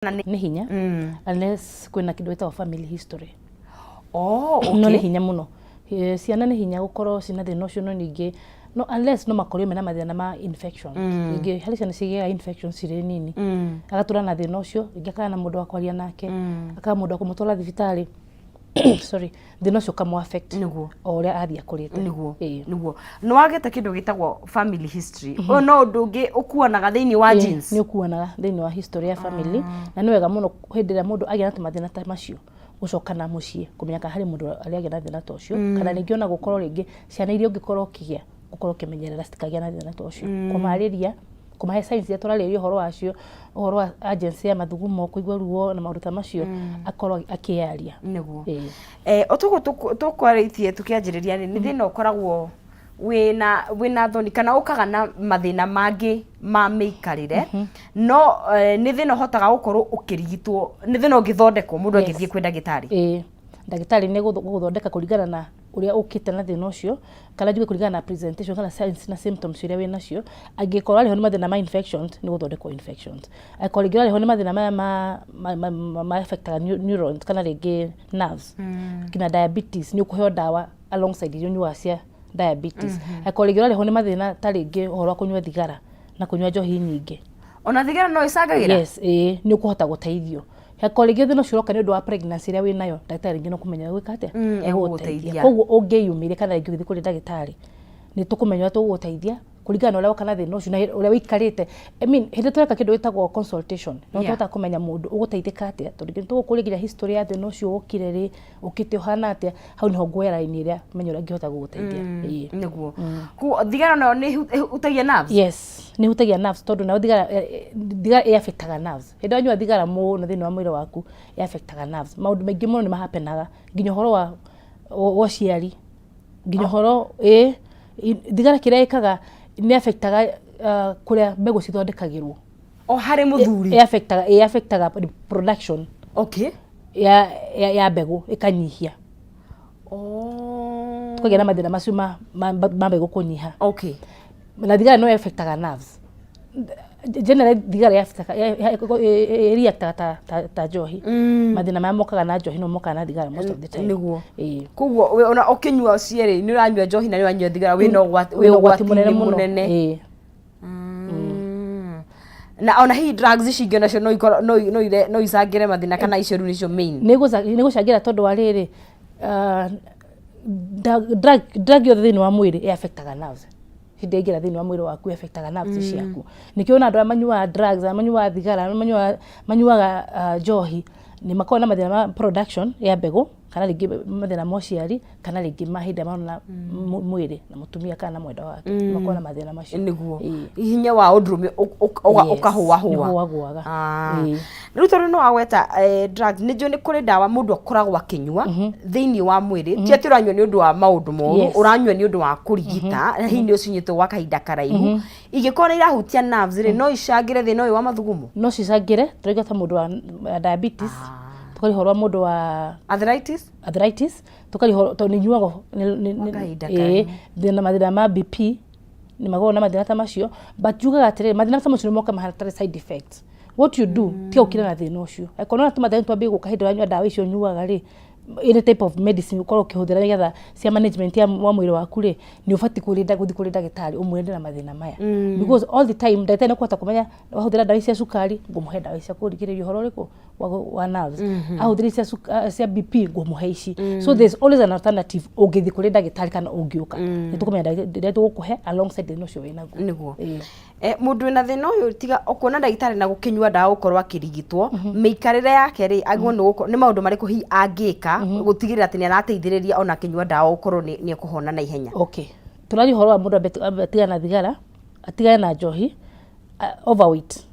Nĩ hinya unless kwĩna kĩndũ gĩtagwo family history. Oh. No nĩ hinya mũno. Ciana nĩ hinya gũkorwo ciĩna thĩna ũcio, no ningĩ no unless no makorirwo mena mathĩna ma infection. Rĩngĩ harĩ ciana cigĩaga infection cirĩ nini, agatũra na thĩna ũcio, rĩngĩ akaga na mũndũ wa kwaria nake, akaga mũndũ wa kũmũtwara thibitarĩ, sorry, thĩna ũcio ũkamũ affect o ũrĩa athiĩ akũrĩte. Nĩguo nĩ wagĩte kĩndũ gĩtagwo family history. Ũyũ no ũndũ ũngĩ ũkuanaga thĩinĩ wa genes. Nĩ ũkuanaga thĩinĩ wa history ya family, na nĩ wega mũno hĩndĩ ĩrĩa mũndũ agĩa na tũmathĩna ta macio gũcoka na mũciĩ kũmenya kana harĩ mũndũ arĩa agĩa na thĩna ta ũcio, kana rĩngĩ ona gũkorwo rĩngĩ ciana iria ũngĩkorwo ũkĩgĩa, gũkorwo ũkĩmenyerera citikagĩa na thĩna ta ũcio, kũmarĩria, kũmahe signs iria tũrarĩrĩria ũhoro wacio, ũhoro wa urgency ya mathugumo, kũigua ruo na maũndũ ta macio, akorwo akĩyaria. Otoguo tũkwarĩtie tũkĩanjĩrĩria rĩ, nĩ thĩna ũkoragwo wĩna thoni kana ũkaga na mathĩna mangĩ ma mĩikarĩre, no nĩ thĩna ũhotaga gũkorwo ũkĩrigitwo, nĩ thĩna ũngĩthondekwo mũndũ angĩthiĩ kwĩ ndagĩtarĩ? Ĩĩ, ndagĩtarĩ nĩ gũgũthondeka kũringana na ũrĩa ũkĩte na thĩna ũcio, kana njuge kũringana na presentation kana signs na symptoms iria wĩ nacio. Angĩkorwo arĩho nĩ mathĩna ma infections, nĩ gũthondekwo infections. Angĩkorwo rĩngĩ ũrarĩho nĩ mathĩna maya ma affectaga neurons kana rĩngĩ nerves nginya diabetes, nĩ ũkũheo ndawa alongside iria ũnyuaga cia diabetes. Angĩkorwo rĩngĩ ũrarĩho nĩ mathĩna ta rĩngĩ ũhoro wa kũnyua thigara na kũnyua njohi nyingĩ. Ona thigara no ĩcangagĩra? Yes, ĩĩ, nĩ ũkũhota gũteithio. Angĩkorwo rĩngĩ thĩna ũcio ũroka nĩ ũndũ wa pregnancy ĩrĩa wĩnayo, ndagĩtarĩ rĩngĩ no kũmenya gwĩka atĩa. Egũgũteithia. Koguo ũngĩyumĩria kana rĩngĩ ũgĩthiĩ kũrĩ ndagĩtarĩ, nĩ tũkũmenya ũrĩa tũgũgũteithia kũringana na ũrĩa woka na thĩna ũcio na ũrĩa wĩikarĩte. I mean, hĩndĩ tũreka kĩndũ gĩtagwo consultation, no tũhotaga kũmenya mũndũ ũgũteithĩka atĩa, tondũ rĩngĩ tũgũkũria nginya history ya thĩna ũcio, wokire rĩ, ũkĩte ũhana atĩa. Hau nĩho nguoya raini ĩrĩa menye ũrĩa ngĩhota gũgũteithia. Ĩĩ. Nĩguo Koguo thigara nayo nĩ ĩhutagia nerves? Yes, nĩ hutagia nerves, tondũ nayo thigara ĩ affectaga nerves. Hĩndĩ ĩrĩa wanyua thigara mũno thĩinĩ wa mwĩrĩ waku, ĩ affectaga nerves. Maũndũ maingĩ mũno nĩ mahapenaga, nginya ũhoro wa ũciari, nginya ũhoro ĩ thigara kĩrĩa ĩkaga nĩ affectaga kũrĩa mbegũ cithondekagĩrwo. O harĩ mũthuri? Ĩ affectaga production ya mbegũ, ĩkanyihia. Tukagĩa na mathĩna macio ma mbegũ kũnyiha. Na thigara no affectaga nerves generally. Thigara ĩreactaga ta njohi. Mathĩna marĩa mokaga na njohi no mokaga na thigara most of the time. Ĩĩ. Koguo ona ũkĩnyua cierĩ, nĩ ũranyua njohi na nĩ ũranyua thigara, wĩna ũgwati, wĩ wĩna ũgwati mũnene ũgwati-inĩ mũno. Mũnene. Ĩĩ. Na ona hihi drugs ici ingĩ onacio no ikorwo no icangĩre mathĩna, kana icio rĩu nĩcio main? Nĩ gũcangĩra, tondũ wa rĩrĩ, drug yothe thĩinĩ wa mwĩrĩ ĩ affectaga nerves. Hĩndĩ ĩngĩra thĩinĩ wa mwĩrĩ waku, ĩ affectaga nerves ciaku. Nĩkĩo ona andũ arĩa manyuaga drugs, arĩa manyuaga thigara, arĩa manyuaga njohi, nĩ makoragwo na mathĩna ma production ya mbegũ, kana rĩngĩ mathĩna ma ũciari, kana rĩngĩ mahinda marona mwĩrĩ na mũtumia kana na mwendwa wake, nĩ makoragwo na mathĩna macio. Ĩĩ. Hinya wa ũndũrũme ũkahũahũa. Nĩũhũagũaga. Ĩĩ. Rĩu tondũ nĩ wagweta drugs, nĩ njũĩ nĩ kũrĩ ndawa mũndũ akoragwo akĩnyua thĩinĩ wa mwĩrĩ, ti atĩ ũranyua nĩ ũndũ wa maũndũ moru, ũranyua nĩ ũndũ wa kũrigita, hihi nĩ ũcinyĩtwo gwa kahinda karaihu. Ingĩkorwo nĩ irahutia nerves rĩ, no icangĩre thĩna ũyũ wa mathugumo? No cicangĩre. Tũrauga ta mũndũ wa diabetes, tũkaria ũhoro wa mũndũ wa arthritis. Arthritis, tũkaria ũhoro tondũ nĩ inyuagwo Kwa kahinda ĩĩ, thĩna mathĩna ma BP, nĩ makoragwo na mathĩna ta macio. But njugaga atĩrĩrĩ, mathĩna ta macio nĩ moka mahana tarĩ side effects. What you do, tiga gũkira na thĩna ũcio. Angĩkorwo nĩwona tũmathĩna twambie gũka hĩndĩ ĩrĩa wanyua ndawa icio ũnyuaga rĩ, any type of medicine ũkorwo ũkĩhũthĩra nĩgetha cia management ya wa mwĩrĩ waku rĩ, nĩ ũbatiĩ gũthiĩ kũrĩ ndagĩtarĩ ũmwĩre ndĩna mathĩna maya, because all the time ndagĩtarĩ nĩ akũhota kũmenya wahũthĩra ndawa ici cia cukari, ngũmũhe ndawa ici cia kũrigĩrĩria ũhoro ũrĩkũ wa nerves, ahũthĩra ici cia BP, ngũmũhe ici. So there's always an alternative ũngĩthiĩ kũrĩ ndagĩtarĩ kana ũngĩũka, nĩ tũkũmenya ndagĩtarĩ tũgũkũhe alongside thĩna ũcio wĩnaguo. Ĩĩ. Mũndũ wĩna thĩna ũyũ, tiga okuona ndagĩtarĩ na gũkĩnyua ndawa, gũkorwo akĩrigitwo mĩikarĩre yake rĩ, agĩrĩirwo nĩ gũkorwo nĩ maũndũ marĩkũ hihi angĩka gũtigĩrĩra atĩ nĩ arateithĩrĩria ona akĩnyua ndawa gũkorwo nĩ ekũhona na ihenya? Okay, tũraria ũhoro wa mũndũ ambe atigane na thigara, atigane na njohi, overweight.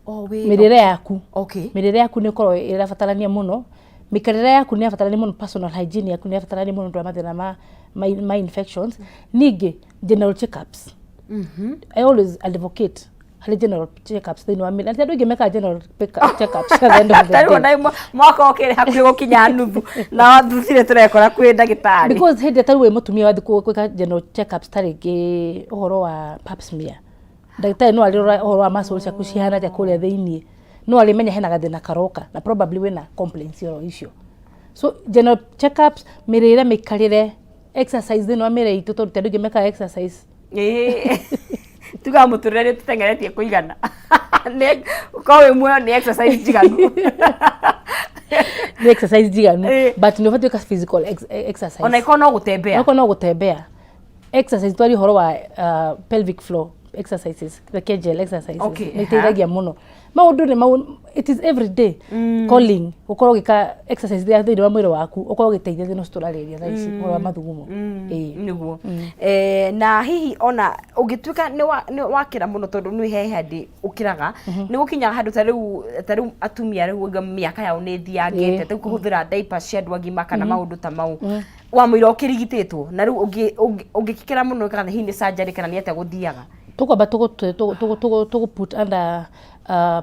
Oh, wĩ Mĩrĩre yaku. Mĩrĩre yaku nĩ ĩkoragwo ĩrabatarania mũno, mĩikarĩre yaku nĩ yabatarania mũno, personal hygiene yaku nĩ yabatarania mũno nĩ ũndũ wa mathĩna ma infections. Ningĩ general checkups, I always advocate harĩ general checkups thĩinĩ wa mĩrĩ, na ti andũ aingĩ mekaga general checkups at the end of the Tarĩu day. ona mwaka ũkĩrĩ hakuhĩ gũkinya nuthu na thuthire tũrekora kwĩ ndagĩtarĩ. Because hĩndĩ ĩrĩa tarĩu wĩ mũtumia wathiĩ gwĩka general checkups, ta rĩngĩ ũhoro wa pap smear, ndagĩtarĩ no arĩrora ũhoro wa muscles ciaku cihana atĩa kũrĩa thĩiniĩ. No arĩmenya hena gathĩna karoka na probably wĩna complaints oro icio. So general checkups, mĩrĩre, mĩikarĩre, exercise thĩinĩ wa mĩrĩ itũ, tondũ ti andũ aingĩ mekaga exercise. Ĩĩ. Tugaga mũtũrĩre nĩ tũteng'eretie kũigana. Nĩ ũkorwo wĩ muoyo nĩ exercise njiganu. Nĩ exercise njiganu. Ĩĩ. But nĩ ũbatiĩ gwĩka physical exercise. Ona ikorwo no gũtembea. Okorwo no gũtembea, exercise, twari ũhoro wa pelvic floor exercises, the Kegel exercises, nĩ iteithagia mũno. Maũndũ nĩ mau, it is every day calling gũkorwo ũgĩka exercise ya thĩinĩ wa mwĩrĩ waku, ũkorwo ũgĩteithia thĩna ũcio tũrarĩrĩria thaa ici, ũhoro wa mathugumo. Ĩĩ. Nĩguo. Na hihi ona ũngĩtuĩka nĩ wakĩra mũno, tondũ nĩ he hĩndĩ ũkĩraga, nĩ gũkinyaga handũ ta rĩu atumia rĩu ũngĩ mĩaka yao nĩ ĩthiangĩte, rĩu kũhũthĩra diaper cia andũ agima kana maũndũ ta mau, wamũira ũkĩrigitĩtwo na rĩu ũngĩkĩra mũno, kana hihi nĩ surgery kana nĩ atĩa gũthiaga? Tũkwamba tũgũ put under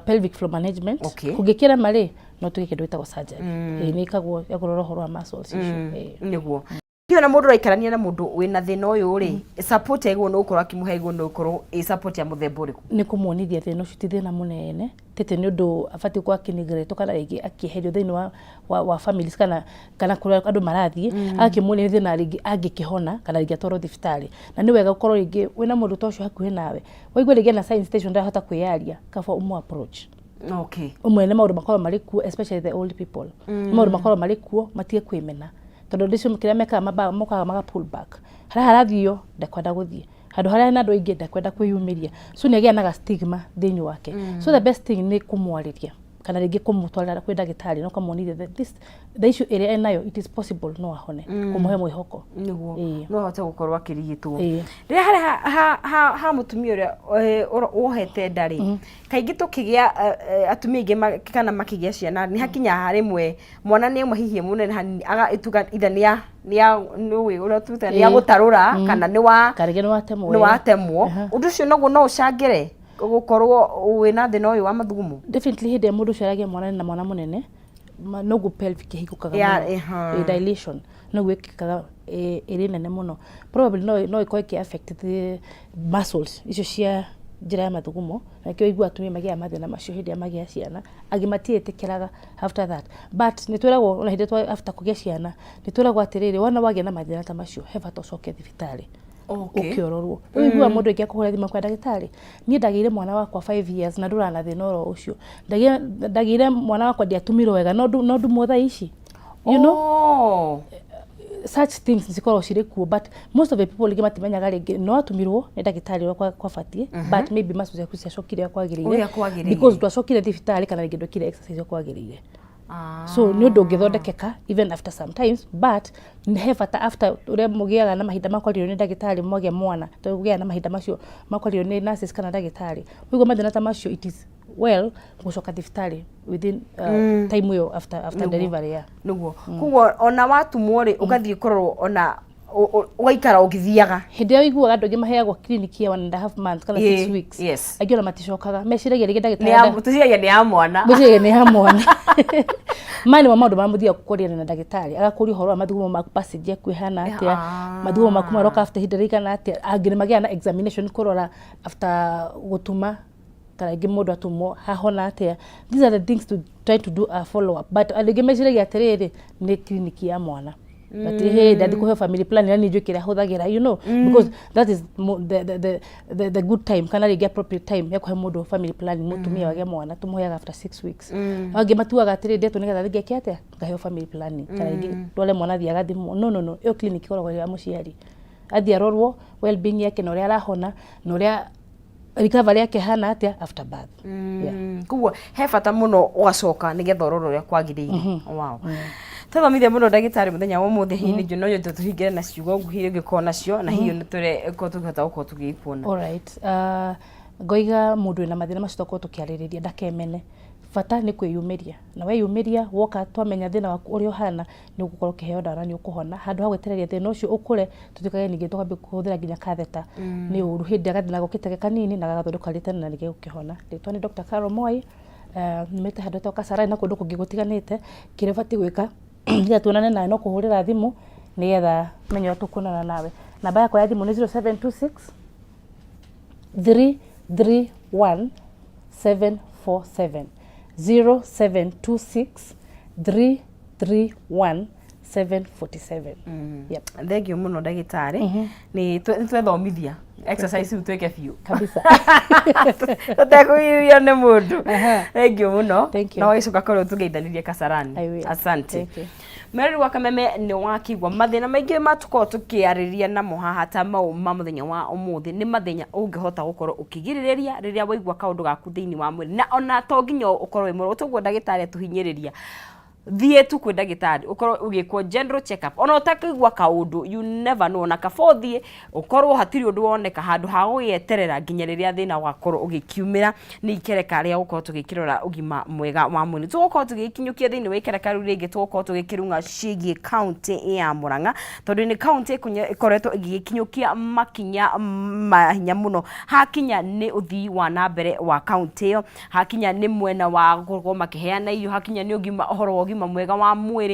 pelvic floor management. Kũngĩkĩra marĩ no tuge kĩndũ gĩtagwo surgery. Ĩĩ, nĩ ĩkagwo ya kũrora ũhoro wa muscles icio. Ĩĩ. Nĩguo hiyo na mũndũ ũraikarania na mũndũ wĩna thĩna ũyũ rĩ, support yaigwo nĩ gũkorwo akĩmũhe igwo nĩ gũkorwo ĩ support ya mũthemba ũrĩkũ? Nĩ kũmuonithia thĩna ũcio ti thĩna mũnene, tĩtĩ nĩ ũndũ abatiĩ gũkorwo akĩnegeretwo kana rĩngĩ akĩeherio thĩinĩ wa families kana kũrĩa andũ marathiĩ, agakĩmuonia nĩ thĩna rĩngĩ angĩkĩhona kana rĩngĩ atwarwo thibitarĩ. Na nĩ wega gũkorwo rĩngĩ wĩna mũndũ ta ũcio hakuhĩ nawe, waigua rĩngĩ ena signs ta icio, ndarahota kwĩyaria, kaba ũmũ approach. Ũmwe nĩ maũndũ makoragwo marĩ kuo, especially the old people, nĩ maũndũ makoragwo marĩ kuo, matige kwĩmena, tondũ ũndũ ũcio kĩrĩa mekaga, mambaga mokaga maga pull back. Harĩa harathio ndekwenda gũthiĩ, handũ harĩa hena andũ aingĩ ndekwenda kwĩyumĩria, so nĩ agĩa na ga stigma thĩinĩ wake. So the best thing nĩ kũmwarĩria kana rĩngĩ kũmũtwarĩra kwĩ ndagĩtarĩ na ũkamuonithia that this the issue ĩrĩa enayo, it is possible no ahone, kũmũhe mwĩhoko. Nĩguo. Ĩĩ. No ahote gũkorwo akĩrigitwo. Ĩĩ. Rĩrĩa harĩa ha mũtumia ũrĩa wohete nda rĩ, kaingĩ tũkĩgĩa atumia aingĩ kana makĩgĩa ciana, nĩ hakinyaga rĩmwe mwana nĩ amwe hihi mũnene hanini, ituga ithe nĩ ya nĩũĩ ũrĩa tuta nĩ ya gũtarũra kana nĩ wa karĩngĩ nĩ watemwo. Nĩ watemwo. Ũndũ ũcio naguo no ũcangĩre gũkorwo wĩna thĩna ũyũ wa mathugumo? Definitely, hĩndĩ ĩrĩa mũndũ ũcio aragĩa mwana na mwana mũnene, noguo pelvic ĩhingũkaga mũno. Ĩ, dilation noguo ĩkĩkaga ĩrĩ nene mũno. Probably no ĩkorwo ĩkĩ affect the muscles icio cia njĩra ya mathugumo, na nĩkĩo ũiguaga atumia magĩaga mathĩna macio hĩndĩ ĩrĩa magĩa ciana. Angĩ matiĩtĩkĩraga after that, but nĩ twĩragwo ona hĩndĩ ĩrĩa after kũgĩa ciana, nĩ twĩragwo atĩrĩrĩ, wona wagĩa na mathĩna ta macio, he bata ũcoke thibitarĩ ũkĩororwo. Rĩu iguaga mũndũ aingĩ akũhũra thimũ akwĩra, "Ndagĩtarĩ, niĩ ndagĩire mwana wakwa 5 years na ndũraga na thĩna oro ũcio. Ndagĩire mwana wakwa ndiatumirwo wega, no ndumwo thaa ici?" Such things cikoragwo cirĩ kuo, but most of the people rĩngĩ matimenyaga rĩngĩ no atumirwo nĩ ndagĩtarĩ ũrĩa kwabatiĩ, but maybe muscles ciaku ciacokire ũrĩa kwagĩrĩire Ũrĩa kwagĩrĩire. because ndwacokire thibitarĩ kana rĩngĩ ndwekire exercise ũrĩa kwagĩrĩire. So nĩ ũndũ ũngĩthondekeka even after sometimes, but nĩ he bata after ũrĩa mũgĩaga na mahinda ma kwario nĩ ndagĩtarĩ mwagĩa mwana, tondũ ũgĩaga na mahinda macio ma kwario nĩ nurses kana ndagĩtarĩ, ũguo mathĩna ta macio, it is well gũcoka thibitarĩ within time ĩyo after delivery, yeah. Nĩguo, koguo ona watumwo rĩ, ũgathiĩ kũrorwo, ona ũgaikara ũgĩthiaga. Hĩndĩ ĩrĩa ũiguaga andũ aingĩ maheagwo clinic ya 1.5 months kana 6 weeks, aingĩ ona maticokaga, meciragia rĩngĩ Nĩ ya ndagĩtarĩ tũciragia nĩ ya mwana. Mwĩciragia nĩ ya mwana. Maya nĩmo maũndũ marĩa mũthiaga kũrĩana na ndagĩtarĩ, agakũria ũhoro wa mathugumo maku, passage yaku ĩhana atĩa, mathugumo maku maroka after ihinda rĩigana atĩa. Angĩ nĩ magĩaga na examination kũrora after gũtuma, kana rĩngĩ mũndũ atumwo hahona atĩa. These are the things to try to do a follow up, but andũ aingĩ meciragia atĩrĩrĩ, nĩ clinic ya mwana, but hey, ndathi kũheo family plan na niĩ njũĩ kĩrĩa hũthagĩra, because that is the good time kana rĩngĩ appropriate time ya kũhe mũndũ family planning. Mũtumia wagĩa mwana tũmũheaga after 6 weeks. Angĩ matuaga atĩrĩ, ndetwo nĩgetha ngeke atĩa, ngaheo family planning, kana rĩngĩ ndware mwana athiĩ agathimwo. No, no, no, ĩyo clinic ĩkoragwo ĩrĩ ya mũciari, athiĩ arorwo well-being yake na ũrĩa arahona na ũrĩa recovery yake hana atĩa after birth, yeah. Koguo he bata mũno ũgacoka nĩgetha ũrorwo ũrĩa kwagĩrĩire. Wow, twathomithia mũno ndagĩtarĩ mũthenya wa ũmũthĩ. Hihi nĩ no nyende tũhingĩre na ciugo nguhĩ iria ũngĩkorwo nacio, na hihi nĩ tũrĩ tũngĩhota gũkorwo tũgĩkuona. Alright. Ngoiga mũndũ wĩna mathĩna macio twakorwo tũkĩarĩrĩria ndakemene. Bata nĩ kwĩyumĩria, na weyumĩria woka twamenya thĩna waku ũrĩa ũhana, nĩ ũgũkorwo ũkĩheo ndawa na nĩ ũkũhona, handũ ha gwetereria thĩna ũcio ũkũre, tũtuĩkage ningĩ tũkambia kũhũthĩra nginya katheta. Nĩ ũru hĩndĩ ĩrĩa gathĩna gokĩte ge kanini na gagathondekwo karĩ tene na nĩgegũkĩhona. Rĩtwa nĩ Dr. Carol Mwai, nyumĩte handũ hetagwo Kasarani na kũndũ kũngĩ gũtiganĩte. Kĩrĩa ũbatiĩ gwĩka nĩgetha tuonane nawe no kũhũrĩra thimũ, nĩgetha menye ũrĩa tũkuonana nawe. Namba yakwa ya thimũ nĩ 0726 331 747. 0726 331 747. Yep. Thank you mũno, ndagĩtarĩ. Nĩ twethomithia exercise rĩu twĩke biũ. Kabisa. Tũtekũgirio nĩ mũndũ. Thank you mũno. Thank you. Na wagĩcoka korwo tũgeithanĩrie Kasarani. I will. Asante. Thank you. Merĩ wa Kameme, nĩ wakĩigua mathĩna maingĩ matũkorwo tũkĩarĩria namo haha ta mau ma mũthenya wa ũmũthĩ. Nĩ mathĩna ũngĩhota gũkorwo ũkĩgirĩrĩria rĩrĩa waigua kaũndũ gaku thĩinĩ wa mwĩrĩ, na ona to nginya ũkorwo wĩ mũrwaru. Toguo ndagĩtarĩ atũhinyĩrĩria, thiĩ tu kwĩ ndagĩtarĩ ũkorwo ũgĩkwo general check up ona ũtakũigua kaũndũ. You never know, ona kaba ũthiĩ ũkorwo hatirĩ ũndũ woneka handũ ha gũgĩeterera nginya rĩrĩa thĩna ũgakorwo ũgĩkiumĩra. Nĩ ikereka rĩa gũkorwo tũgĩkĩrora ũgima mwega wa mwĩrĩ. Tũgũkorwo tũgĩkinyũkia thĩinĩ wa ikereka rĩu rĩngĩ, tũgũkorwo tũgĩkĩrung'a ciĩgiĩ kaũntĩ ya Mũrang'a, tondũ nĩ kaũntĩ ĩkoretwo ĩgĩkinyũkia makinya mahinya mũno hakinya nĩ ũthii wa na mbere wa kaũntĩ ĩyo, hakinya nĩ mwena wa gũkorwo makĩheana irio, hakinya nĩ ũgima, ũhoro wa ũgima mwega wa mwĩrĩ.